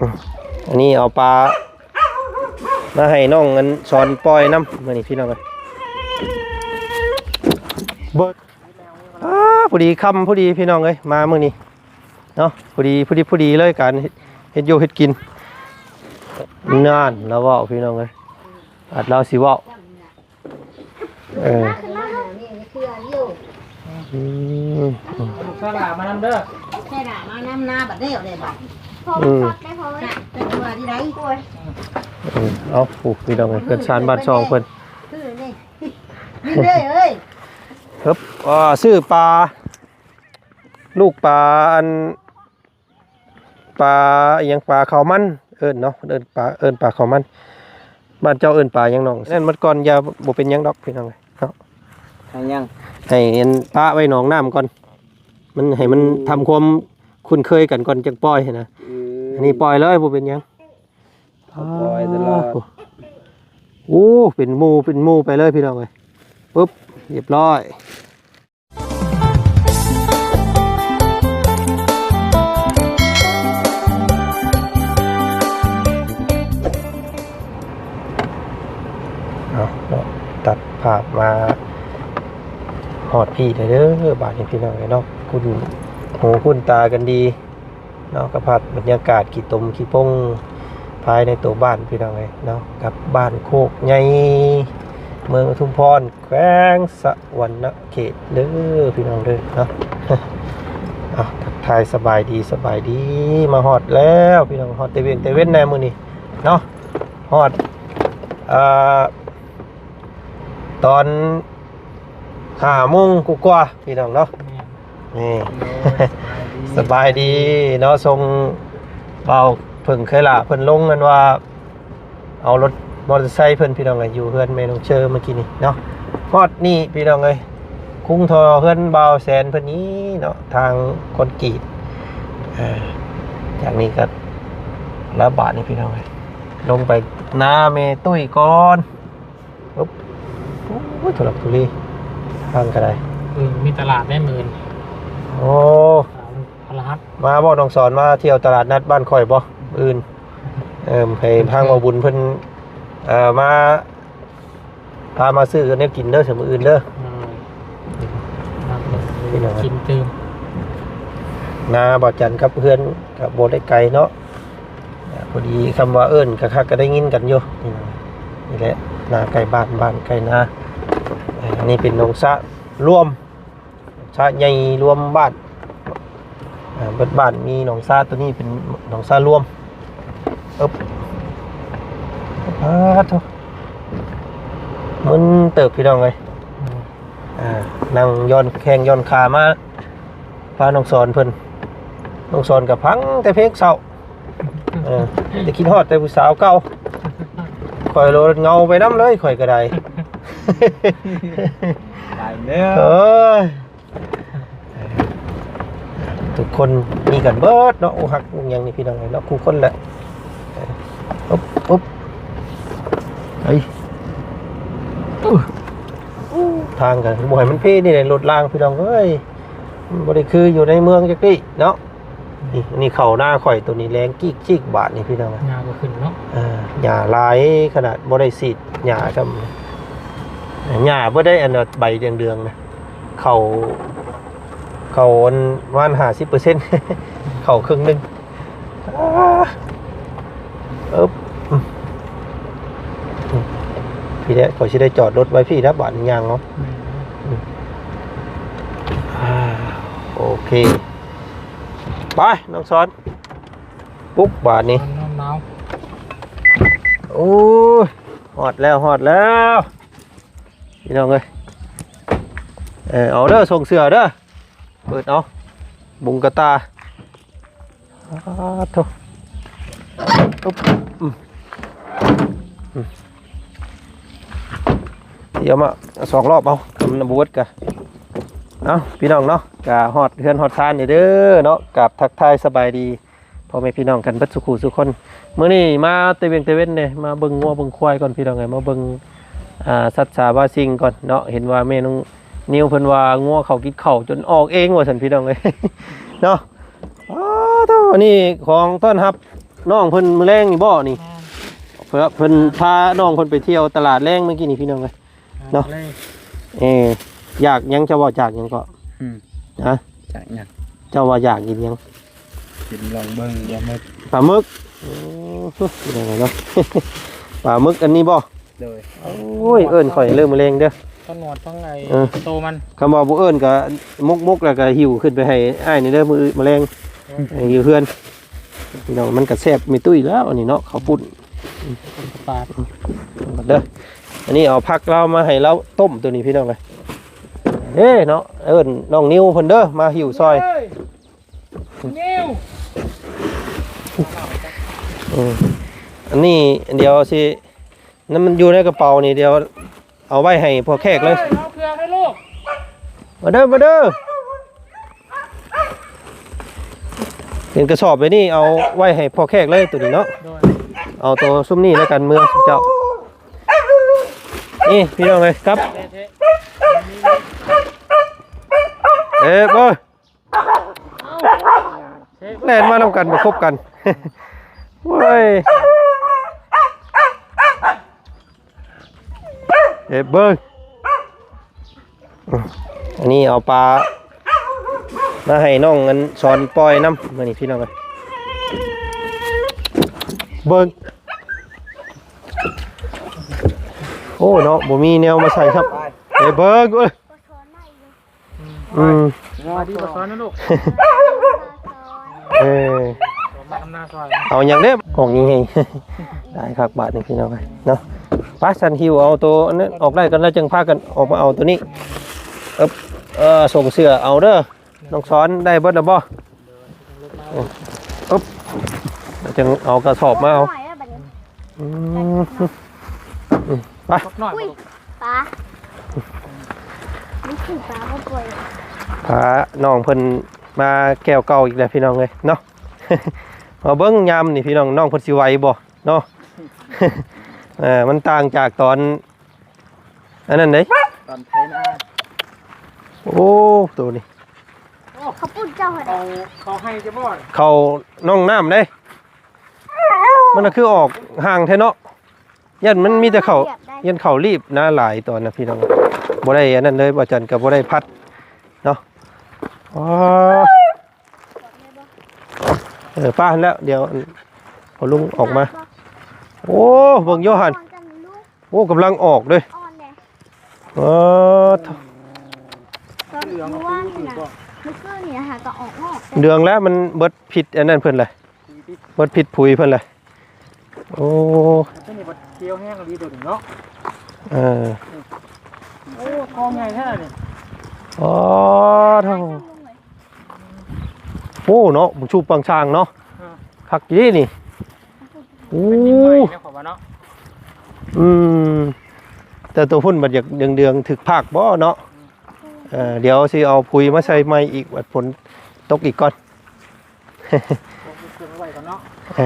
ອັນນີ້ເອົາປາມາໃຫ້ນ້ອງອັນສອນປ່ອຍນຳມື້ນີ້ພີ່ນ້ອງເອີຍ. ເບິ່ງ ອ້າ ພໍດີຄ່ຳພໍດີພີ່ນ້ອງເອີຍ ມາມື້ນີ້ເນາະ ພໍດີ ພໍດີ ພໍດີເລີຍ ການເຮັດ ເຮັດຢູ່ເຮັດກິນ. ນັ້ນລາວເວົ້າພີ່ນ້ອງເອີຍ ອາດລາວຊິເວົ້າ. ເອີ ອືມ ສະຫຼາມານຳເດີ ສະຫຼາມານຳນາບັດນີ້ເອົາເດ້ບັດ ອືມ ເປັນວ່າທີ່ໃດ ອືມ ເອົາ ໂອ້ ພີ່ນ້ອງເອີຍ ເຮືອນຊານບ້ານຊ່ອງເພິ່ນ ຄືນີ້ ນີ້ເດ້ເອີຍ ເຮີບ ອ່າ ຊື້ປາ ລູກປາ ອັນ ປາອີ່ຫຍັງ ປາເຂົ້າມັນ ເອີ້ນເນາະ ເອີ້ນປາ ເອີ້ນປາເຂົ້າມັນ. ບ້ານເຈົ້າເອີ້ນປາຫຍັງນ້ອງ? ນັ້ນໝົດກ່ອນ ຢ່າ ບໍ່ເປັນຫຍັງດອກພີ່ນ້ອງເອີຍເນາະ ໃຫ້ຫຍັງ? ໃຫ້ອັນປະໄວ້ໜອງນ້ຳກ່ອນ ມັນໃຫ້ມັນ ອືມ ທຳຄວາມຄຸ້ນເຄີຍກັນກ່ອນ ຈັ່ງປ່ອຍຫັ້ນນະ. ເອີ ອັນນີ້ປ່ອຍເລີຍ ບໍ່ເປັນຫຍັງ ປ່ອຍຕະຫຼອດ. ໂອ້ ເປັນໝູ່ ເປັນໝູ່ໄປເລີຍພີ່ນ້ອງເອີຍ. ປຶບ ຮຽບຮ້ອຍ. ເອົາເນາະ ຕັດພາບມາຮອດພີ້ເດີ ບາດນີ້ພີ່ນ້ອງເອີຍເນາະ ຄຸ້ນຫູຄຸ້ນຕາກັນດີເນາະ ກັບພາບບັນຍາກາດຂີ້ຕົມຂີ້ປົງພາຍໃນຕົວບ້ານພີ່ນ້ອງເອີຍເນາະ ກັບບ້ານໂຄກໃຫຍ່ ເມືອງປະທຸມພອນ ແຂວງສະຫວັນນະເຂດເດີພີ່ນ້ອງເດີເນາະ. ເອົາ ທັກທາຍສະບາຍດີ ສະບາຍດີ ມາຮອດແລ້ວພີ່ນ້ອງ ຮອດແຕ່ວຽງແຕ່ເວັນແດ່ມື້ນີ້ເນາະ ຮອດ ເອີ ຕອນຫ້າໂມງກວ່າໆ ພີ່ນ້ອງເນາະ. ແມ່ນ ນີ້ ໂດຍ ສະບາຍດີ ສະບາຍດີເນາະ ສົ່ງບ່າວເຜິ້ງເຄີຍຫຼ້າເພິ່ນລົງ ແມ່ນວ່າ ເອົາລົດມໍເຕີໄຊເພິ່ນພີ່ນ້ອງເອີຍ ຢູ່ເຮືອນແມ່ນ້ອງເຊີມື້ກີ້ນີ້ເນາະ. ຮອດນີ້ພີ່ນ້ອງເອີຍ ຄຸງທໍ່ເຮືອນບ່າວແສນເພິ່ນນີ້ເນາະ ທາງຄອນກຣີດ. ເອີ ຈາກນີ້ກໍລະບາດນີ້ພີ່ນ້ອງເອີຍ ລົງໄປນາແມ່ຕຸ້ຍກ່ອນ. ໂອ້ຍ ທຸລັກທຸເລ ທາງກໍໄດ້. ເອີ ມີຕະຫຼາດແດ່ມື້ອື່ນ. ໂອ້ ຕະຫຼາດ ມາບໍ່ນ້ອງສອນ ມາທ່ຽວຕະຫຼາດນັດບ້ານຂ້ອຍບໍ່ມື້ອື່ນ? ເອີ ໃຫ້ທາງບ່າວບຸນເພິ່ນ ເອີ ມາ ພາມາຊື້ແນວກິນເດີ ມື້ອື່ນເດີ. ເອີ ກິນຕື່ມ ນາບ່າວຈັນກັບເຮືອນກໍບໍ່ໄດ້ໄກເນາະ ພໍດີ ຄຳວ່າເອີ້ນຄັກໆ ກໍໄດ້ຍິນກັນຢູ່. ນີ້ແຫຼະ ນາໃກ້ບ້ານ ບ້ານໃກ້ນາ. ເອີ ອັນນີ້ເປັນໜອງສະລວມ ສະໃຫຍ່ລວມບ້ານ ເບິດບ້ານມີໜອງສະ ໂຕນີ້ເປັນໜອງສະລວມ. ເອີບ ປາດໂທ້ ມຶນເຕີບພີ່ນ້ອງເອີຍ. ອືມ ອ່າ ນັ່ງຢ່ອນແຂ້ງຢ່ອນຂາມາ ພານ້ອງສອນເພິ່ນ ນ້ອງສອນກໍຟັງແຕ່ເພງເສົ້າ. ເອີ ໄດ້ຄິດຮອດແຕ່ຜູ້ສາວເກົ່າ ຂ້ອຍໂລດເຫງົາໄປນຳເລີຍ ຂ້ອຍກໍໄດ້. ຕາຍແລ້ວ ເອີຍ ທຸກຄົນມີກັນເບິດເນາະ ອົກຮັກອົກຫຍັງນີ້ພີ່ນ້ອງເອີຍເນາະ ຄູ່ຄົນແຫຼະ. ອຶບ ອຶບ ເຮີ້ຍ ທາງກໍບໍ່ໃຫ້ມັນເພນີ້ແຫຼະ ລົດລາງພີ່ນ້ອງເອີຍ ມັນບໍ່ໄດ້ຄືຢູ່ໃນເມືອງຈັກຕິເນາະ. ນີ້ ນີ້ເຂົ້ານາຂ້ອຍ ໂຕນີ້ແລງກີກໆ ບາດນີ້ພີ່ນ້ອງ ຫຍ້າກໍຂຶ້ນເນາະ. ເອີ ຫຍ້າຫຼາຍຂະໜາດ ບໍ່ໄດ້ສີດຫຍ້າຊ້ຳ ຫຍ້າບໍ່ໄດ້ອັນໃບເດືອງໆ ນະ ເຂົ້າ ເຂົ້າອັນປະມານຫ້າສິບເປີເຊັນ ເຂົ້າເຄິ່ງໜຶ່ງ. ອາ ເອີບ ອືມ ອືມ ພີ້ແຫຼະ ຂ້ອຍຊິໄດ້ຈອດລົດໄວ້ພີ້ນະ ບາດນີ້ຍ່າງເນາະ. ແມ່ນ ອືມ ອາ ໂອເຄ ໄປນ້ອງສອນ ປຸກບາດນີ້. ນອນໜາວ ໂອ້ຍ ຮອດແລ້ວ ຮອດແລ້ວ ພີ່ນ້ອງເອີຍ. ເອີ ເອົາເດີ ສົ່ງເສື້ອເດີ ເປີດເອົາ ບຸງກະຕ່າ ອາໂທ້ ອຶບ ອືມ ອືມ ດຽວມາສອງລອບເອົາ ມັນບໍ່ເບິດກະ. ເອົາ ພີ່ນ້ອງເນາະ ກະຮອດເຮືອນຮອດຊານເດີເນາະ ກາບທັກທາຍສະບາຍດີ ພໍ່ແມ່ພີ່ນ້ອງກັນເບິດສູ່ຄູ່ສູ່ຄົນ. ມື້ນີ້ມາແຕ່ວຽງແຕ່ເວັນເດ້ ມາເບິ່ງງົວເບິ່ງຄວາຍກ່ອນພີ່ນ້ອງເອີຍ ມາເບິ່ງ ອ່າ ສັດສາບາສິ່ງກ່ອນເນາະ. ເຫັນວ່າແມ່ນ້ອງນິວເພິ່ນວ່າງົວເຂົາກິນເຂົ້າຈົນອອກເອງວ່າຊັ້ນພີ່ນ້ອງເອີຍເນາະ. ອໍ ໂທ້ ນີ້ຂອງຕ້ອນຮັບ ນ້ອງເພິ່ນມື້ແລງນີ້ບໍ່ນີ້? ແມ່ນ ເພິ່ນ ເພິ່ນພານ້ອງເພິ່ນໄປທ່ຽວຕະຫຼາດແລງມື້ກີ້ນີ້ພີ່ນ້ອງເອີຍ ເນາະ ແລງ ເອີ ຢາກຫຍັງ? ເຈົ້າເວົ້າຢາກຫຍັງເກາະ? ອືມ ຮະ? ຢາກຫຍັງ? ເຈົ້າວ່າຢາກກິນຫຍັງ? ກິນລອງເບິ່ງ ປາໝຶກ ປາໝຶກ ໂອ້ ເປັນຫຍັງເນາະ ປາໝຶກອັນນີ້ບໍ່? ໂດຍ ໂອ້ຍ ເອີ້ນຂ້ອຍເລີຍມື້ແລງເດີ ທັງໜວດທັງໄອ້ ເອີ ໂຕມັນ ຄຳວ່າບໍ່ເອີ້ນກໍມຸກໆ ແລ້ວກໍຫິ້ວຂຶ້ນໄປໃຫ້ອ້າຍນີ້ເດີ ມື້ ມື້ແລງ ເອີ ໃຫ້ຢູ່ເຮືອນ ພີ່ນ້ອງ ມັນກໍແຊບແມ່ຕຸ້ຍແລ້ວອັນນີ້ເນາະ ເຂົ້າປຸ້ນ ປາ ເດີ ອັນນີ້ເອົາຜັກລາວມາໃຫ້ລາວຕົ້ມ ໂຕນີ້ພີ່ນ້ອງເອີຍ ເດ້ເນາະ ເອີ້ນນ້ອງນິວເພິ່ນເດີ ມາຫິ້ວຊ່ອຍ ເອີຍ ນິວ ເອີ ອັນນີ້ດຽວຊິ ນັ້ນມັນຢູ່ໃນກະເປົານີ້ ດຽວເອົາໄວ້ໃຫ້ພໍ່ແຂກເລີຍ ເອົາເຄື່ອງໃຫ້ລູກ ມາເດີ ມາເດີ ເປັນກະສອບແບບນີ້ ເອົາໄວ້ໃຫ້ພໍ່ແຂກເລີຍໂຕນີ້ເນາະ ໂດຍ ເອົາໂຕຊຸມນີ້ແລ້ວກັນ ເມືອຊຸມເຈົ້າ ນີ້ພີ່ນ້ອງເອີຍ ກັບ ເອີ ເບິ່ງ ແລ່ນມານຳກັນ ປະກົບກັນ ໂອ້ຍ ເຮັດເບິ່ງ ອັນນີ້ເອົາປາມາໃຫ້ນ້ອງອັນສອນປ່ອຍນຳ ມື້ນີ້ພີ່ນ້ອງເອີຍ ເບິ່ງ ໂອ້ເນາະ ບໍ່ມີແນວມາໃສ່ຄັບ ເຮັດເບິ່ງ ເອີຍ ອືມ ສະບາຍດີ ພໍ່ສອນນະລູກ ເອີ ມາທຳນາຊ່ອຍ ເອົາຫຍັງເດ້ ອອກນີ້ໃຫ້ ໄດ້ຄັກບາດນີ້ພີ່ນ້ອງເອີຍເນາະ ໄປ ສັນຫິ້ວເອົາໂຕອັນນັ້ນອອກໄດ້ກ່ອນ ແລ້ວຈຶ່ງພາກັນອອກມາເອົາໂຕນີ້ ເອີບ ເອີ ສົ່ງເສື້ອເອົາເດີ ນ້ອງສອນໄດ້ເບິດແລ້ວບໍ່? ອຶບ ຈັ່ງເອົາກະສອບມາເອົາ ອືມ ອືມ ໄປ ບັກນ້ອຍ ອຸ້ຍ ບໍ່ລູກ ປາ ມັນຄືປາບໍ່ປ່ອຍ ພານ້ອງເພິ່ນມາແກ່ວເກົ່າອີກແລ້ວພີ່ນ້ອງເອີຍເນາະ ມາເບິ່ງຍາມນີ້ພີ່ນ້ອງ ນ້ອງເພິ່ນຊິໄຫວບໍ່ເນາະ ເອີ ມັນຕ່າງຈາກຕອນອັນນັ້ນເດ້ ຕອນໄຖນາ ໂອ້ ໂຕນີ້ ເຂົາປຸ້ນເຈົ້າຫັ້ນ ເຂົາ ເຂົາໄຮ່ຈະບໍ່ ເຂົາໜອງນ້ຳເດ້ ມັນນະຄືອອກຫ່າງແທ້ເນາະ ຢ້ານມັນມີແຕ່ເຂົ້າ ຢ້ານເຂົ້າລີບນາຫຼາຍຕອນນະພີ່ນ້ອງ ບໍ່ໄດ້ອັນນັ້ນເລີຍ ບໍ່ຈັນກໍບໍ່ໄດ້ພັດເນາະ ອໍ ເອີ ປ້າຫັ້ນແຫຼະ ດຽວພໍ່ລຸງອອກມາ ໂອ້ ເບິ່ງໂຍຮັນ ໂອ້ ກຳລັງອອກເດ້ ເອີ ຕອນມື້ວານນີ້ນະ ມື້ຄືນນີ້ຫາກໍອອກນອກ ເດືອງແລ້ວ ມັນເບິດພິດອັນນັ້ນເພິ່ນແຫຼະ ເບິດພິດຜຸຍເພິ່ນແຫຼະ ໂອ້ ຕົວນີ້ບັດຂຽວແຮງອີ່ຫຼີຕົວນີ້ເນາະ ເອີ ໂອ້ ຄອງໃຫຍ່ແທ້ນີ້ ອໍ ໂທ້ ໂອ້ ເນາະ ບັກຊູບປາງຊ້າງເນາະ ເອີ ຄັກອີ່ຫຼີນີ້ ໂອ້ ເປັນດິນໃໝ່ແລ້ວເຂົາວ່າເນາະ ອືມ ແຕ່ຕົວພຸ້ນບັດຢາກເດືອງໆ ຖືກພາກບໍ່ເນາະ ເອີ ດຽວຊິເອົາປຸຍມາໃສ່ໃໝ່ອີກ ບັດຝົນຕົກອີກກ່ອນ ເກັບເຄື່ອງໄວ້ກ່ອນເນາະ ເອີ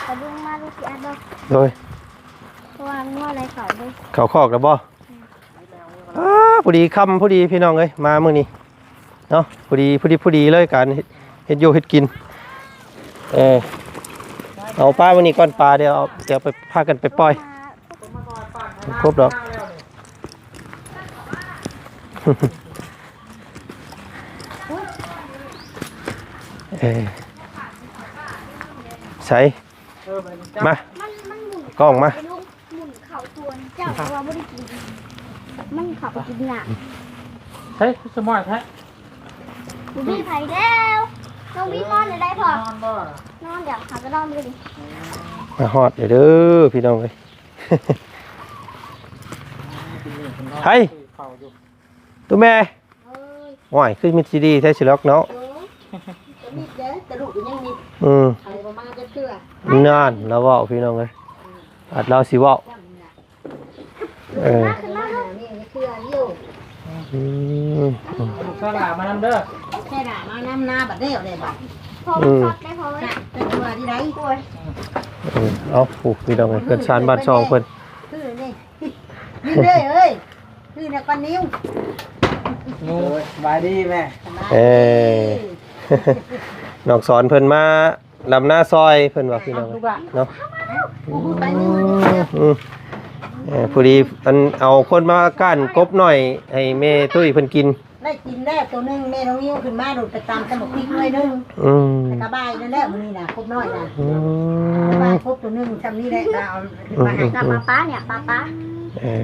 ປາລຸງມາລູກຊິອັດບໍ່ ໂດຍ ເພາະວ່າມັນວ່າໄດ້ເຂົ້າເດ້ ເຂົ້າຄອກແລ້ວບໍ່? ອືມ ອ້າ ພໍດີຄ່ຳພໍດີພີ່ນ້ອງເອີຍ ມາມື້ນີ້ເນາະ ພໍດີ ພໍດີ ພໍດີເລີຍ ການເຮັດ ເຮັດຢູ່ເຮັດກິນ ເອີ ເອົາປາມື້ນີ້ກ່ອນ ປາດຽວເອົາ ດຽວໄປ ພາກັນໄປປ່ອຍ ຄົບດອກ ເອີ ໃສ ເອີ ມາ ມັນ ມັນໝຸນ ກ້ອງມາ ໄອ້ລຸງ ໝຸນເຂົ້າສວນເຈົ້າ ເພາະວ່າບໍ່ໄດ້ກິນ ມັນເຂົ້າໄປກິນຫຍ້າ ໃສ ຄືສະໝອຍແທ້ ບໍ່ມີໃຜແລ້ວ ນ້ອງວິນນອນຢູ່ໃດພໍ່? ນອນບໍ່? ນອນ ດຽວຫາກໍນອນຢູ່ນີ້ ມາຮອດແລ້ວເດີພີ່ນ້ອງເອີຍ ໃຜ? ຕູ້ແມ່ ໂອ້ຍ ໂອ້ຍ ຄືມິດຊິດີແທ້ຊິລັອກເນາະ ເອີ ມິດເດ້ ແຕ່ລູກກໍຍັງມິດ ອືມ ໄປບໍ່ມາຈັກເທື່ອ ນັ້ນລາວເວົ້າພີ່ນ້ອງເອີຍ ອືມ ອາດລາວຊິເວົ້າ ເອີ ອືມ ລູກສາວຫຼ້າມານຳເດີ ແມ່ຫຼ້າມານຳນາບັດແລ້ວເດ້ບັດ ອືມ ເຈົ້າວ່າທີ່ໃດ ເອີ ເອົາ ໂອ້ ພີ່ນ້ອງເອີຍ ເຮືອນຊານບ້ານຊ່ອງເພິ່ນ ຄືນີ້ ນີ້ເດ້ເອີຍ ຄືນະກອນນິວ ໂອ້ຍ ສະບາຍດີແມ່ ເອີ ນ້ອງສອນເພິ່ນມາ ດຳນາຊອຍ ເພິ່ນວ່າພີ່ນ້ອງເນາະ. ອືມ ເອີ ພໍດີອັນເອົາຄົນມາກ້ານກົບນ້ອຍໃຫ້ແມ່ຕຸ້ຍເພິ່ນກິນ. ໄດ້ກິນແລ້ວໂຕໜຶ່ງ ແມ່ນ້ອງນິວຂຶ້ນມາໂດດໄປຕຳສະໝົກພິກໜ່ວຍໜຶ່ງ. ອືມ ແລ້ວກະບາຍນັ້ນແຫຼະມື້ນີ້ນະ ກົບນ້ອຍນະ. ອືມ ບາຍກົບໂຕໜຶ່ງຊ່ຳນີ້ແຫຼະ ລະເອົາ ອືມ ມາໃຫ້ ອືມ ລະປາປາເນຍ ປາປາ. ເອີ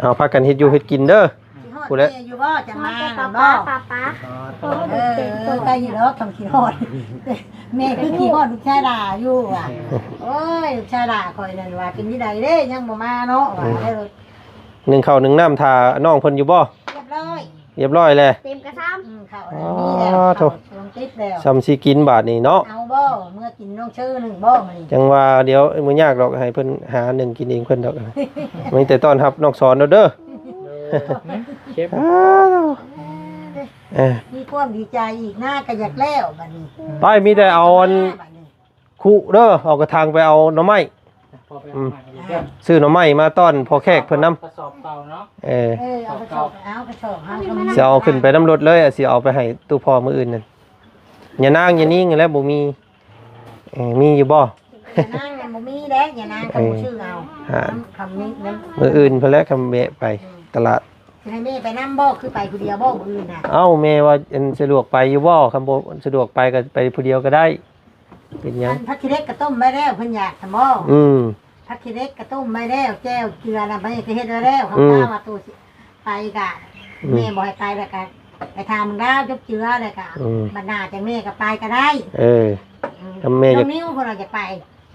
ເອົາພາກັນເຮັດຢູ່ເຮັດກິນເດີ. ຊິຮອດ ຜູ້ໃດ ແມ່ຢູ່ບໍ່? ຈັ່ງມາ ຮອດແຕ່ປາ ແມ່ນບໍ່? ປາປາ ເອີ ໃກ້ຢູ່ດອກ ຄຳຄິດຮອດ ແມ່ຄືຄິດຮອດລູກຊາຍຫຼ້າຢູ່ວ່າ. ໂອ້ຍ ລູກຊາຍຫຼ້າຂ້ອຍນັ້ນວ່າ ເປັນຈັ່ງໃດເດ້ ຍັງບໍ່ມາເນາະວ່າ. ອືມ ເອີ ໜຶ້ງເຂົ້າໜຶ້ງນ້ຳຖ້ານ້ອງເພິ່ນຢູ່ບໍ່? ຮຽບຮ້ອຍ ຮຽບຮ້ອຍແລ້ວ ເຕັມກະຊາມ. ອືມ ເຂົ້າ ອໍ ມີແລ້ວ ໂທ້ ເຂົ້າ ເຂົ້າຕິດແລ້ວ ຊ່ຳຊິກິນບາດນີ້ເນາະ. ເອົາບໍ່? ເມືອກິນນ້ອງເຊີໜຶ່ງບໍ່ມື້ນີ້? ຈັ່ງວ່າດຽວ ບໍ່ຍາກດອກ ໃຫ້ເພິ່ນຫາໜຶ້ງກິນເອງເພິ່ນດອກ. ມີແຕ່ຕ້ອນຮັບນ້ອງສອນເດີ. ເອີ ເກັບ ອ້າວ ເອີ ມີຄວາມດີໃຈອີກນາ ກະຢາກແລ້ວບາດນີ້. ໄປ ມີແຕ່ເອົາອັນ ບາດນີ້ ຄຸເດີ ເອົາກະຖາງໄປເອົາໜໍ່ໄມ້. ອືມ ຊື້ໜໍ່ໄມ້ມາຕ້ອນພໍ່ແຂກເພິ່ນນຳ ກະສອບເກົ່າເນາະ. ເອີ ເອີ ເອົາກະສອບ ເອົາກະສອບ ເອົາ ຊິເອົາຂຶ້ນໄປນຳລົດເລີຍ ຊິເອົາໄປໃຫ້ຕູ້ພໍ່ມື້ອື່ນນັ້ນ. ຍານາງ ຍານິງຫັ້ນແຫຼະບໍ່ມີ. ເອີ ມີຢູ່ບໍ່? ຍານາງຍັງບໍ່ມີເດ້ ຍານາງກໍບໍ່ຊື້ເອົາ. ເອີ ຫາ ຄຳນີ້ນຳ ມື້ອື່ນພຸ້ນແຫຼະ ຄຳແວະໄປ ອືມ ຕະຫຼາດ. ຊິໃຫ້ແມ່ໄປນຳບໍ່? ຄືໄປຜູ້ດຽວບໍ່ມື້ອື່ນນະ? ເອົ້າ ແມ່ວ່າອັນສະດວກໄປຢູ່ບໍ່? ຄຳບໍ່ສະດວກໄປກໍໄປຜູ້ດຽວກໍໄດ້ ເປັນຫຍັງ? ອັນຜັກຂີ້ເຫຼັກກໍຕົ້ມໄວ້ແລ້ວ ເພິ່ນຢາກຊັ້ນບໍ່? ອືມ ຜັກຂີ້ເຫຼັກກໍຕົ້ມໄວ້ແລ້ວ ແຈ່ວເຈືອນະ ໄປກໍເຮັດໄວ້ແລ້ວ. ອືມ ເຂົາວ່າໂຕຊິ ໄປກະ ອືມ ແມ່ບໍ່ໃຫ້ໄປ ແລ້ວກະໄປຖາມເບິ່ງລາວຈົບເຈືອ ແລ້ວກະ ອືມ ບັດໜ້າຈັ່ງແມ່ກໍໄປກໍໄດ້. ເອີ ອືມ ຖ້າແມ່ຢາກ ນ້ອງນິວເພິ່ນວ່າຈະໄປ.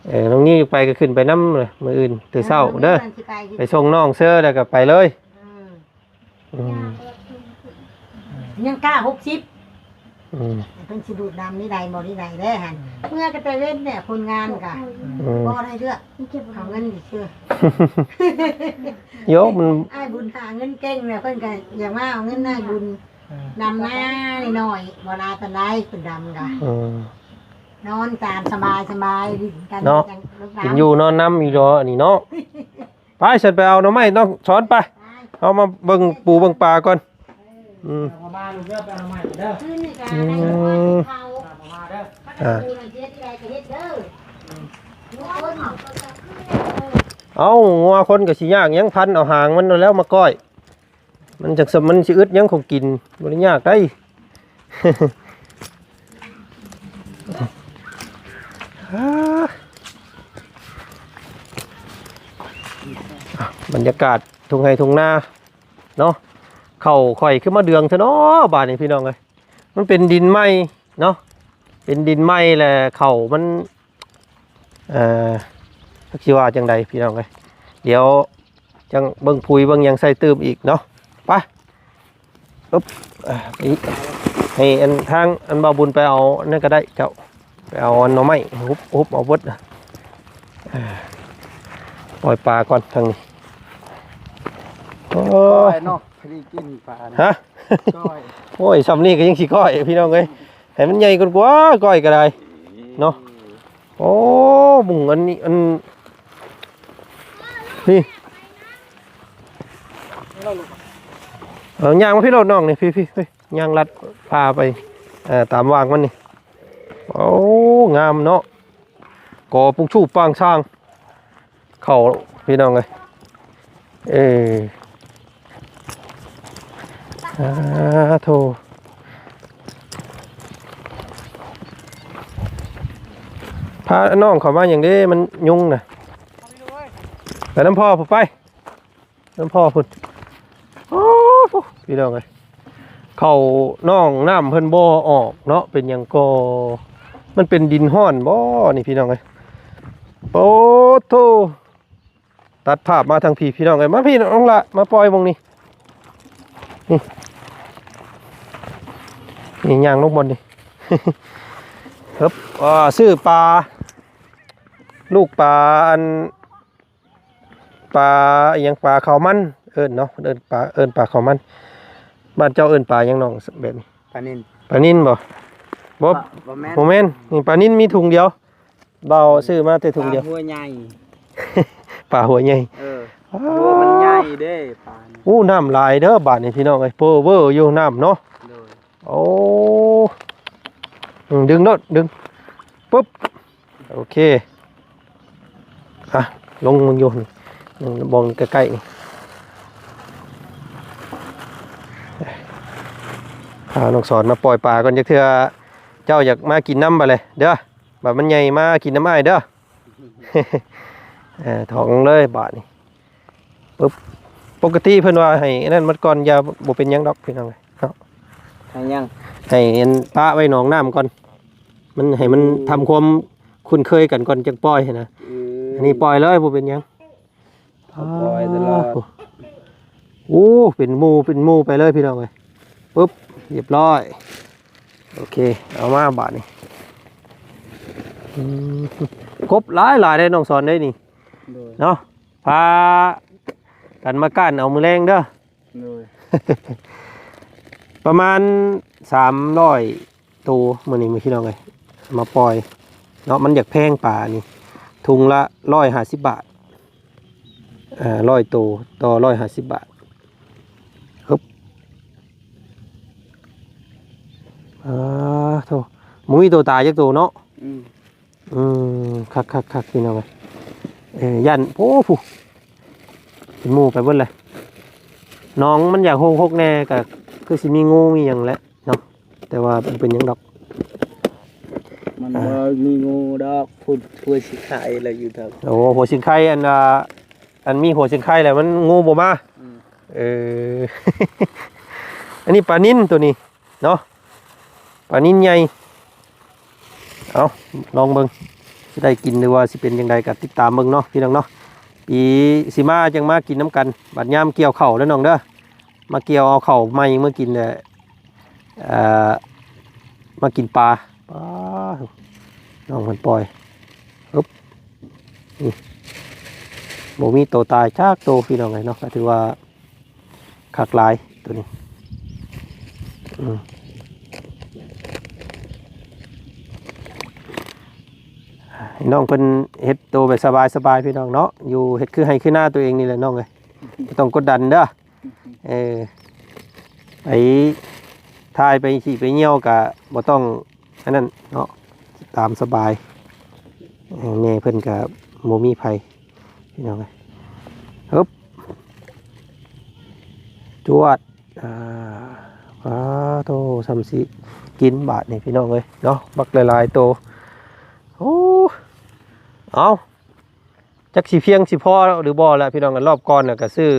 ເອີ ນ້ອງນິວຢາກໄປກໍຂຶ້ນໄປນຳ ມື້ອື່ນແຕ່ເຊົ້າເດີ ໄປສົ່ງນ້ອງເຊີ ແລ້ວກໍໄປເລີຍ. ອືມ ອືມ ຍັງກ້າຫົກສິບ. ອືມ ເພິ່ນຊິດູດນຳນີ້ໃດບໍ່ນີ້ໃດແລ້ຫັ້ນ. ເມືອກໍແຕ່ເວັນແຫຼະ ຄົນງານກະ ອືມ ບໍ່ໄດ້ເລືອກ ເອົາເງິນຊື່ໆ. ໂຍມ ມັນ ອ້າຍບຸນຫາເງິນເກັ່ງແຫຼະ ເພິ່ນກໍຢາກມາເອົາເງິນອ້າຍບຸນ. ອືມ ດຳນາໜ້ອຍໆ ບໍ່ຫຼາຍປານໃດ ເພິ່ນດຳກະ ອືມ ນອນຕາມສະບາຍໆ ຫຼິ້ນກັນເນາະ ກິນຢູ່ນອນນຳຢູ່ດອກອັນນີ້ເນາະ. ໄປ ຊັ້ນໄປເອົາໜໍ່ໄມ້ ນ້ອງສອນໄປ ເຮົາມາເບິ່ງປູເບິ່ງປາກ່ອນ. ອືມ ເອົາມາລູກເດີ ໄປເອົາໜໍ່ໄມ້ເດີ. ອືມ ເອົາມາເດີ ອ່າ ເອົາ ງົວຄົນກໍຊິຍາກຫຍັງ ພັນເອົາຫາງມັນແລ້ວມາກ້ອຍ. ມັນຈັກ ມັນຊິອຶດຫຍັງຂອງກິນ ບໍ່ໄດ້ຍາກໃດ. ອ່າ ບັນຍາກາດທົ່ງໄຮ່ທົ່ງນາເນາະ. ເຂົ້າຂ້ອຍຄືມາເດືອງແທ້ເນາະບາດນີ້ ພີ່ນ້ອງເອີຍ. ມັນເປັນດິນໃໝ່ເນາະ ເປັນດິນໃໝ່ແລ້ວເຂົ້າມັນ ເອີ ຈັກຊິວ່າຈັ່ງໃດພີ່ນ້ອງເອີຍ. ດຽວຈັ່ງເບິ່ງປຸ໋ຍເບິ່ງຫຍັງໃສ່ຕື່ມອີກເນາະ. ໄປ ອຶບ ເອີ ໄປ ໃຫ້ອັນທາງອັນບ່າວບຸນໄປເອົາອັນນັ້ນກໍໄດ້ ເຈົ້າ ໄປເອົາອັນໜໍ່ໄມ້ ຫຸບ ຫຸບເອົາເບິດ. ເອີ ປ່ອຍປາກ່ອນທາງນີ້. ໂອ້ຍ ກ້ອຍເນາະ ພໍດີກິນປານະ ຮະ? ກ້ອຍ ໂອ້ຍ ຊ່ຳນີ້ກໍຍັງຊິກ້ອຍ ພີ່ນ້ອງເອີຍ. ໃຫ້ມັນໃຫຍ່ກ່ອນກວ່າ ກ້ອຍກໍໄດ້ເນາະ. ໂອ້ ບຸ້ງອັນນີ້ ອັນນີ້ ເອົາຍ່າງມາພີ້ໂລດນ້ອງນີ້ ພີ້ ພີ້ ເຮີ້ຍ ຍ່າງລັດພາໄປ ເອີ ຕາມຫວ່າງມັນນີ້. ໂອ້ ງາມເນາະ ກໍປຸກຊູປາງຊ້າງ. ເຂົ້າພີ່ນ້ອງເອີຍ. ເອີ ອາໂທ ພານ້ອງເຂົ້າມາຫຍັງເດ້ ມັນຍຸງນະ. ໄປນຳພໍ່ພຸ້ນ ໄປນຳພໍ່ພຸ້ນ. ໂອ້ ພີ່ນ້ອງເອີຍ ເຂົ້າໜອງນ້ຳເພິ່ນບໍ່ອອກເນາະ ເປັນຫຍັງກໍ ມັນເປັນດິນຮ້ອນບໍ່ນີ້ ພີ່ນ້ອງເອີຍ. ໂອ້ໂທ ຕັດພາບມາທາງພີ້ ພີ່ນ້ອງເອີຍ. ມາພີ້ນ້ອງລະ ມາປ່ອຍໝ່ອງນີ້ ນີ້ ນີ້ຍ່າງລົງບ່ອນນີ້. ເຮີບ ອ່າ ຊື້ປາ ລູກປາ ອັນ ປາອີ່ຫຍັງ ປາເຂົ້າມັນ ເອີ້ນເນາະ ເອີ້ນປາ ເອີ້ນປາເຂົ້າມັນ. ບ້ານເຈົ້າເອີ້ນປາຫຍັງນ້ອງ ແບບນີ້? ປານິນ ປານິນບໍ່? ບໍ່ ປາ ບໍ່ແມ່ນ ບໍ່ແມ່ນ ນີ້ປານິນມີຖົງດຽວ ບ່າວຊື້ມາແຕ່ຖົງດຽວ. ປາຫົວໃຫຍ່ ປາຫົວໃຫຍ່ ເອີ ອໍ ຫົວມັນໃຫຍ່ເດ້ປານີ້. ໂອ້ ນ້ຳຫຼາຍເດີບາດນີ້ ພີ່ນ້ອງເອີຍ ເປີເວີຢູ່ນ້ຳເນາະ. ໂດຍ ໂອ້ ອືມ ດຶງໂລດ ດຶງ ປຶບ ໂອເຄ ອ່ະ ລົງມັນຢູ່ນີ້ ບ່ອນໃກ້ໆນີ້ ພານ້ອງສອນມາປ່ອຍປາກ່ອນຈັກເທື່ອ ເຈົ້າຢາກມາກິນນຳບາດເລີຍເດີ ບາດມັນໃຫຍ່ມາກິນນຳອ້າຍເດີ ເອີ ຖອກລົງເລີຍບາດນີ້ ປຶບ ປົກກະຕິເພິ່ນວ່າໃຫ້ອັນນັ້ນໝົດກ່ອນ ຢ່າ ບໍ່ເປັນຫຍັງດອກພີ່ນ້ອງເອີຍເນາະ ໃຫ້ຫຍັງ ໃຫ້ອັນປະໄວ້ໜອງນ້ຳກ່ອນ ມັນໃຫ້ມັນ ອືມ ທຳຄວາມຄຸ້ນເຄີຍກັນກ່ອນຈັ່ງປ່ອຍຫັ້ນນະ ອືມ ອັນນີ້ປ່ອຍເລີຍ ບໍ່ເປັນຫຍັງ ເຂົາປ່ອຍຕະຫຼອດ ໂອ້ ເປັນໝູ່ເປັນໝູ່ໄປເລີຍພີ່ນ້ອງເອີຍ ປຶບ ຮຽບຮ້ອຍ ໂອເຄ ເອົາມາບາດນີ້ ອືມ ກົບຫຼາຍໆເດ້ນ້ອງສອນເດ້ນີ້ ໂດຍ ເນາະ ພາກັນມາກ້ານເອົາມື້ແລງເດີ ໂດຍ ປະມານສາມຮ້ອຍໂຕມື້ນີ້ ພີ່ນ້ອງເອີຍ ມາປ່ອຍເນາະ ມັນຢາກແພງປານີ້ ທຸງລະຮ້ອຍຫ້າສິບບາດ ເອີ ຮ້ອຍໂຕຕໍ່ຮ້ອຍຫ້າສິບບາດ ຮຶບ ອາ ໂທ້ ບໍ່ມີໂຕຕາຍຈັກໂຕເນາະ ອືມ ອືມ ຄັກໆໆ ພີ່ນ້ອງເອີຍ ເອີ ຢ້ານ ໂອ້ ຜູ້ ເປັນໝູ່ໄປເບິດເລີຍ ໜອງມັນຢາກຮົກໆແດ່ ກະຄືຊິມີງູມີຫຍັງແຫຼະເນາະ ແຕ່ວ່າບໍ່ເປັນຫຍັງດອກ ມັນ ອ່າ ບໍ່ມີງູດອກ ພຸ້ນຫົວຊິງໄຄລະຢູ່ເທິງ ໂອ້ ຫົວຊິງໄຄ ອັນ ອ່າ ອັນມີຫົວຊິງໄຄແລ້ວມັນງູບໍ່ມາ ອືມ ເອີ ອັນນີ້ປານິນໂຕນີ້ ເນາະ ປານິນໃຫຍ່ ເອົາ ລອງເບິ່ງ ຊິໄດ້ກິນ ຫຼືວ່າຊິເປັນຈັ່ງໃດ ກໍຕິດຕາມເບິ່ງເນາະ ພີ່ນ້ອງເນາະ ປີຊິມາຈັ່ງມາກິນນຳກັນ ບັດຍາມກ່ຽວເຂົ້າເດີນ້ອງເດີ ມາກ່ຽວເອົາເຂົ້າໃໝ່ມາກິນແຫຼະ ເອີ ມາກິນປາ ປາ ນ້ອງເພິ່ນປ່ອຍ ອຶບ ນີ້ ບໍ່ມີໂຕຕາຍຈັກໂຕ ພີ່ນ້ອງເອີຍເນາະ ກໍຖືວ່າ ຄັກຫຼາຍໂຕນີ້ ອືມ ໃຫ້ນ້ອງເພິ່ນເຮັດໂຕແບບສະບາຍໆ ພີ່ນ້ອງເນາະ ຢູ່ເຮັດຄືໄຮ່ຄືນາຕົວເອງນີ້ແຫຼະນ້ອງເອີຍ ບໍ່ຕ້ອງກົດດັນເດີ ເອີ ໄປຖ່າຍໄປຂີ້ໄປຍ່ຽວກະບໍ່ຕ້ອງອັນນັ້ນເນາະ ຕາມສະບາຍ ເອີ ແມ່ເພິ່ນກະບໍ່ມີໃຜ ພີ່ນ້ອງເອີຍ ຮຶບ ຈວດ ອ່າ ປາໂທ້ ຊ່ຳຊິກິນບາດນີ້ພີ່ນ້ອງເອີຍເນາະ ບັກຫຼາຍໆໂຕ ໂອ້ ເອົາ ຈັກຊິພຽງຊິພໍຫຼືບໍ່ລະພີ່ນ້ອງ ລອບກ່ອນນະກະຊື້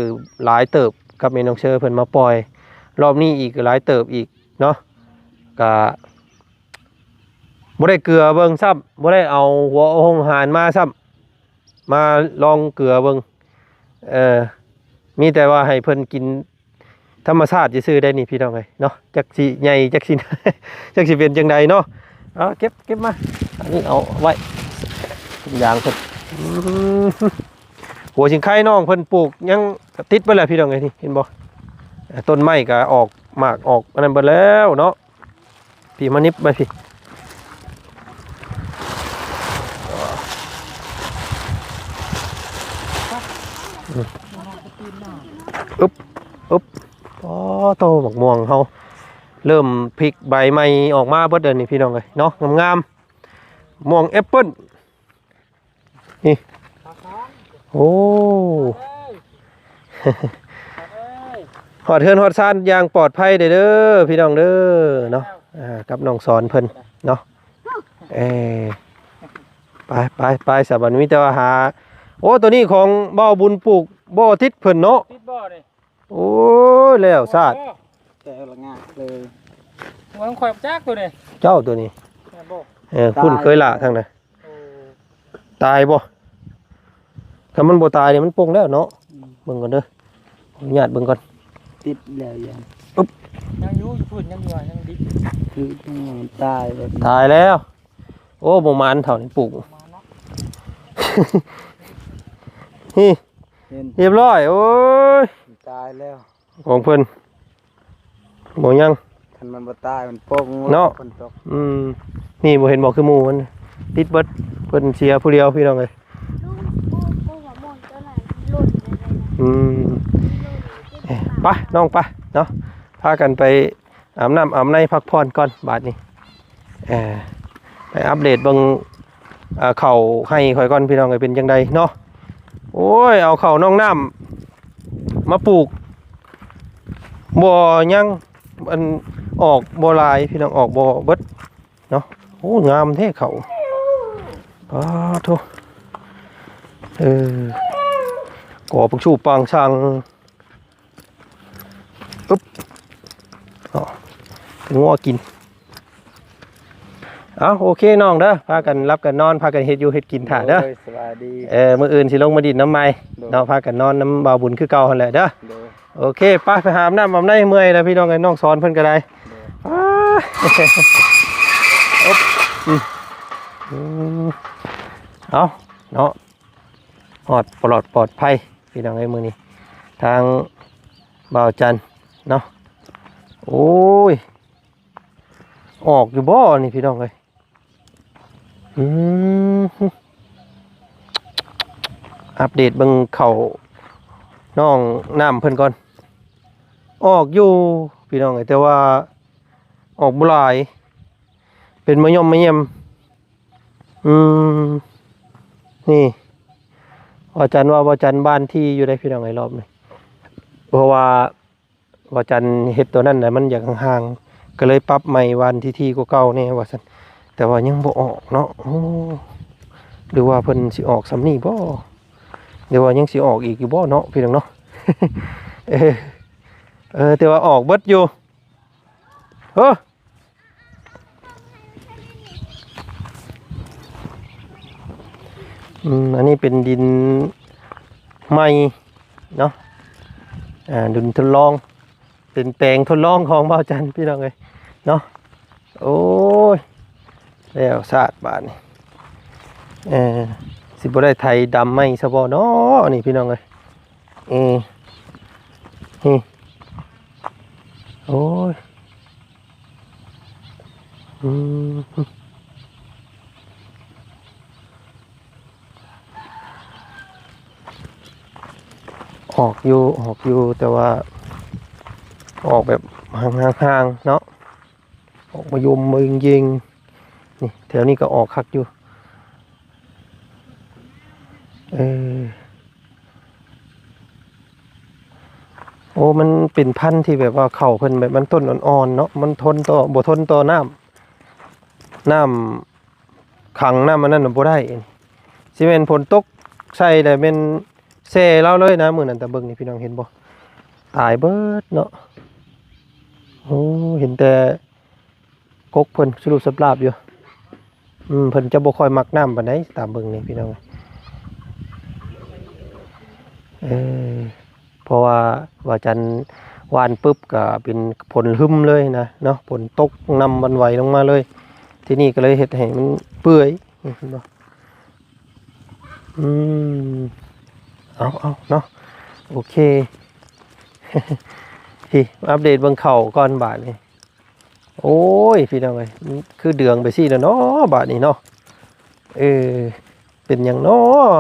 ຫຼາຍເຕີບກັບແມ່ນ້ອງເຊີເພິ່ນມາປ່ອຍ ລອບນີ້ອີກກະຫຼາຍເຕີບອີກເນາະ ກະ ບໍ່ໄດ້ເກືອເບິ່ງຊ້ຳ ບໍ່ໄດ້ເອົາຫົວອົງຫານມາຊ້ຳ ມາລອງເກືອເບິ່ງ ເອີ ມີແຕ່ວ່າໃຫ້ເພິ່ນກິນທຳມະຊາດຊື່ໆໄດ໋ນີ້ພີ່ນ້ອງເອີຍເນາະ ຈັກຊິໃຫຍ່ ຈັກຊິ ຈັກຊິເປັນຈັ່ງໃດເນາະ ເອົາເກັບ ເກັບມາ ອັນນີ້ເອົາໄວ້ ທຸງຢາງເພິ່ນ ອືມ ຫົວສິງໄຄນ້ອງເພິ່ນປູກຍັງຕິດເບິດແລ້ວພີ່ນ້ອງເອີຍ ນີ້ເຫັນບໍ່ ຕົ້ນໄມ້ກໍອອກໝາກອອກອັນນັ້ນເບິດແລ້ວເນາະ. ພີ່ມານິບໄປພີ່ ອຶບ ອຶບ ໂອ້ໂຕ ໝາກມ່ວງເຮົາເລີ່ມຜລິກໃບໃໝ່ອອກມາເບິດແລ້ວນີ້ ພີ່ນ້ອງເອີຍເນາະ ງາມໆ ມ່ວງແອັບເປິ້ນ. ນີ້ ໂອ້ ຮອດເຮືອນຮອດຊານຢ່າງປອດໄພເດີ ພີ່ນ້ອງເດີເນາະ ອ່າ ກັບນ້ອງສອນເພິ່ນເນາະ ເອີ ໄປ ໄປ ໄປ ສະບັດມີແຕ່ວ່າຫາ ໂອ້ ໂຕນີ້ຂອງບ່າວບຸນປູກ ບໍ່ຕິດເພິ່ນເນາະ ຕິດບໍ່ນີ້ ໂອ້ຍ ແລ້ວຊາດ ແຕ່ລະງາເລີຍ ເມືອງຂ້ອຍຈັກໂຕນີ້ ເຈົ້າໂຕນີ້ ແມ່ນບໍ່ ເອີ ພຸ້ນເຄີຍລະທາງນັ້ນ ໂອ້ ຕາຍບໍ່ ຄັນມັນບໍ່ຕາຍນີ້ມັນປົ່ງແລ້ວເນາະ ອືມ ເບິ່ງກ່ອນເດີ ຂໍອະນຸຍາດເບິ່ງກ່ອນ ຕິດແລ້ວຍັງ ອຶບ ຍັງຢູ່ ຢູ່ພຸ້ນ ຍັງຢູ່ ຍັງດິບຢູ່ ຄືມັນຕາຍແລ້ວ ຕາຍແລ້ວ ໂອ້ ບໍ່ໝານເທົ່ານີ້ປູກ ບໍ່ໝານເນາະ ນີ້ ເຫັນ ຮຽບຮ້ອຍ ໂອ້ຍ ຕາຍແລ້ວ ຂອງເພິ່ນບໍ່ຍັງ ຄັນມັນບໍ່ຕາຍມັນປົ່ງເນາະ ຝົນຕົກ ອືມ ນີ້ບໍ່ເຫັນບໍ່ ຄືໝູ່ມັນຕິດເບິດ ເພິ່ນເສຍຜູ້ດຽວ ພີ່ນ້ອງເອີຍ ອືມ ເອີ ໄປນ້ອງໄປເນາະ ພາກັນໄປອາບນ້ຳອາບໃນພັກຜ່ອນກ່ອນບາດນີ້ ເອີ ໄປອັບເດດເບິ່ງ ອ່າ ເຂົ້າໄຮ່ຂ້ອຍກ່ອນ ພີ່ນ້ອງເອີຍ ເປັນຈັ່ງໃດເນາະ. ໂອ້ຍ ເອົາເຂົ້າໜອງນ້ຳມາປູກ ບໍ່ຍັງ ອັນ ອອກບໍ່ຫຼາຍ ພີ່ນ້ອງ ອອກບໍ່ເບິດເນາະ. ໂອ້ ງາມແທ້ເຂົ້າ ປາໂທ້ ເອີ ກໍປັງຊູປາງຊ່າງ ອຶບ ອໍ ເປັນງົວກິນ. ເອົາ ໂອເຄນ້ອງເດີ ພາກັນຫຼັບກັນນອນ ພາກັນເຮັດຢູ່ເຮັດກິນຖ້າເດີ. ໂດຍ ສະບາຍດີ. ເອີ ມື້ອື່ນຊິລົງມາດິນນຳໃໝ່ ໂດຍ ເນາະ ພາກັນນອນນຳບ່າວບຸນຄືເກົ່າຫັ້ນແຫຼະເດີ. ໂດຍ ໂອເຄ ໄປ ໄປຫາອາບນ້ຳອາບໃນເມື່ອຍແລ້ວ ພີ່ນ້ອງເອີຍ ນ້ອງສອນເພິ່ນກໍໄດ້. ໂດຍ ອາ ອືມ ອືມ ເອົາເນາະ ຮອດປອດ ປອດໄພ ພີ່ນ້ອງເອີຍ ມື້ນີ້ທາງບ່າວຈັນເນາະ. ໂອ້ຍ ອອກຢູ່ບໍ່ນີ້ ພີ່ນ້ອງເອີຍ? ອືມ ອັບເດດເບິ່ງເຂົ້າໜອງນ້ຳເພິ່ນກ່ອນ. ອອກຢູ່ ພີ່ນ້ອງເອີຍ ແຕ່ວ່າອອກບໍ່ຫຼາຍ ເປັນມະຫຍ່ອມມະແຫຍ່ມ. ອືມ ນີ້ ບ່າວຈັນວ່າ ບ່າວຈັນຫວ່ານທີ່ຢູ່ໄດ໋ ພີ່ນ້ອງເອີຍ ລອບນີ້ ເພາະວ່າ ວ່າຈັນເຮັດຕົວນັ້ນນະ ມັນຢາກຫ່າງໆ ກໍເລີຍປັບໃໝ່ຫວ່ານຖີ່ໆກວ່າເກົ່າແດ່ວ່າຊັ້ນ. ແຕ່ວ່າຍັງບໍ່ອອກເນາະ. ໂອ້ ຫຼືວ່າເພິ່ນຊິອອກສ່ຳນີ້ບໍ່ ຫຼືວ່າຍັງຊິອອກອີກຢູ່ບໍ່ເນາະ ພີ່ນ້ອງເນາະ. ເອີ ເອີ ແຕ່ວ່າອອກເບິດຢູ່ ເອີ. ອືມ ອັນນີ້ເປັນດິນໃໝ່ເນາະ ອ່າ ດິນທົດລອງ ເປັນແປງທົດລອງຂອງບ່າວຈັນ ພີ່ນ້ອງເອີຍເນາະ. ໂອ້ຍ ແລ້ວຊາດບາດນີ້ ເອີ ຊິບໍ່ໄດ້ໄຖດຳໃໝ່ຊະບໍ່ເນາະ ນີ້ ພີ່ນ້ອງເອີຍ. ເອີ ນີ້ ໂອ້ຍ ອືມ ອອກຢູ່ ອອກຢູ່ ແຕ່ວ່າອອກແບບຫ່າງໆເນາະ ອອກມາຍົມມາເຢັງໆ. ນີ້ ແຖວນີ້ກໍອອກຄັກຢູ່ ເອີ. ໂອ້ ມັນເປັນພັນທີ່ແບບວ່າເຂົ້າເພິ່ນແບບມັນຕົ້ນອ່ອນໆເນາະ ມັນທົນຕໍ່ ບໍ່ທົນຕໍ່ນ້ຳ ນ້ຳຂັງ ນ້ຳອັນນັ້ນນະບໍ່ໄດ້. ຊິແມ່ນຝົນຕົກໃສ່ແລ້ວແມ່ນແຊ່ລາວເລີຍນະ ມື້ນັ້ນຕາເບິ່ງນີ້ ພີ່ນ້ອງເຫັນບໍ່ ຕາຍເບິດເນາະ. ໂອ້ ເຫັນແຕ່ ກົກເພິ່ນສະຫຼຸບສະຫຼາບຢູ່. ອືມ ເພິ່ນຈະບໍ່ຄ່ອຍມັກນ້ຳປານໃດ ຕາມເບິ່ງນີ້ພີ່ນ້ອງ. ເອີ ເພາະວ່າ ວ່າຈັນຫວ່ານປຶບກະເປັນຝົນຮຶມເລີຍນະເນາະ ຝົນຕົກນ້ຳຫວັ່ນໄຫວລົງມາເລີຍ. ທີນີ້ກໍເລີຍເຮັດໃຫ້ມັນເປື່ອຍ ເຫັນບໍ່? ອືມ ເອົາ ເອົາເນາະ ໂອເຄ ທີ່ອັບເດດເບິ່ງເຂົ້າກ່ອນບາດນີ້. ໂອ້ຍ ພີ່ນ້ອງເອີຍ ຄືເດືອງໄປຊີ້ແລ້ວເນາະ ບາດນີ້ເນາະ. ເອີ ເປັນຫຍັງເນາະ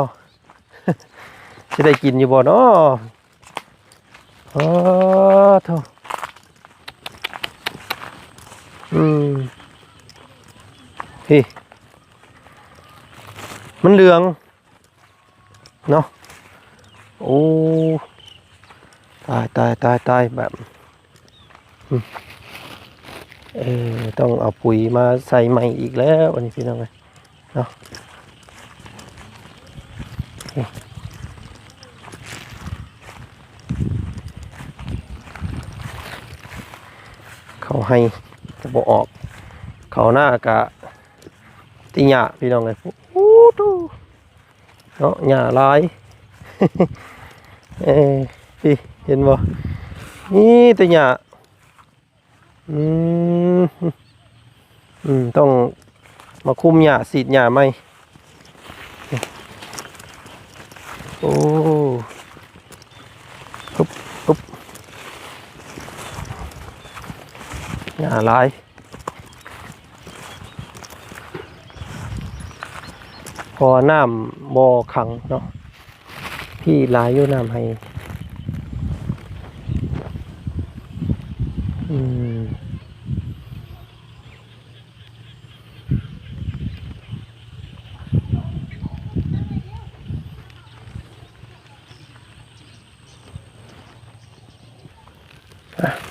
ຊິໄດ້ກິນຢູ່ບໍ່ເນາະ? ອໍ ໂທ້ ອືມ ພີ້ ມັນເຫຼືອງ ເນາະ. ໂອ້ ຕາຍ ຕາຍ ຕາຍ ຕາຍ ແບບ ອືມ ເອີ ຕ້ອງເອົາປຸ໋ຍມາໃສ່ໃໝ່ອີກແລ້ວ ອັນນີ້ພີ່ນ້ອງເອີຍເນາະ. ເຂົ້າໄຮ່ກໍບໍ່ອອກ ເຂົ້ານາກະຕິຫຍ້າ ພີ່ນ້ອງເອີຍ. ໂອ້ ເນາະ ຫຍ້າຫຼາຍ ເອີ ພີ້ ເຫັນບໍ່ ມີແຕ່ຫຍ້າ. ອືມ ອືມ ຕ້ອງມາຄຸມຫຍ້າ ສີດຫຍ້າໃໝ່. ໂອ້ ຮຶບ ຮຶບ ຫຍ້າຫຼາຍ ເພາະວ່ານ້ຳບໍ່ຂັງເນາະ ພີ້ຫຼາຍຢູ່ນ້ຳໄຮ່. ອືມ.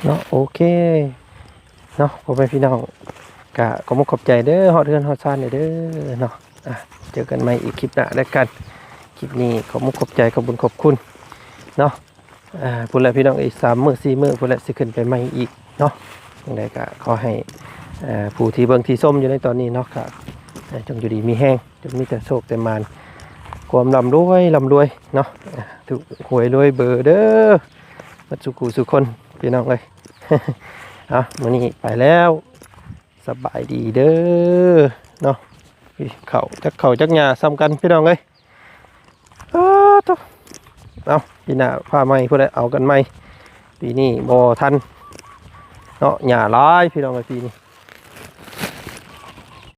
ເນາະ ໂອເຄເນາະ ພໍ່ແມ່ພີ່ນ້ອງ ກະຂອບມຸກຂອບໃຈເດີ ຮອດເຮືອນຮອດຊານເດີເນາະ. ອ່ະ ເຈີກັນໃໝ່ອີກຄລິບໜ້າແລ້ວກັນ. ຄລິບນີ້ຂອບມຸກຂອບໃຈ ຂອບບຸນຂອບຄຸນເນາະ. ອ່າ ພຸ້ນແຫຼະພີ່ນ້ອງເອີຍ ສາມມື້ສີ່ມື້ພຸ້ນແຫຼະ ຊິຂຶ້ນໄປໃໝ່ອີກເນາະ. ຈັ່ງໃດກໍຂໍໃຫ້ ເອີ ຜູ້ທີ່ເບິ່ງທີ່ຊົມຢູ່ໃນຕອນນີ້ເນາະ ກໍໃຫ້ຈົ່ງຢູ່ດີມີແຮງ ຈົ່ງມີແຕ່ໂຊກແຕ່ໝານ ຄວາມລ່ຳລວຍ ລ່ຳລວຍເນາະ. ອ່າ ຖືກຫວຍລວຍເບີເດີ ເບິດສູ່ຜູ້ສູ່ຄົນພີ່ນ້ອງເອີຍ. ເອົາ ມື້ນີ້ໄປແລ້ວ ສະບາຍດີເດີເນາະ. ເຂົ້າຈັກເຂົ້າຈັກຫຍ້າສ່ຳກັນພີ່ນ້ອງເອີຍ. ອ້າໂທ້ ເອົາ ປີໜ້າຟ້າໃໝ່ພຸ້ນແຫຼະ ເອົາກັນໃໝ່. ປີນີ້ບໍ່ທັນເນາະ ຫຍ້າຫຼາຍພີ່ນ້ອງເອີຍ ປີນີ້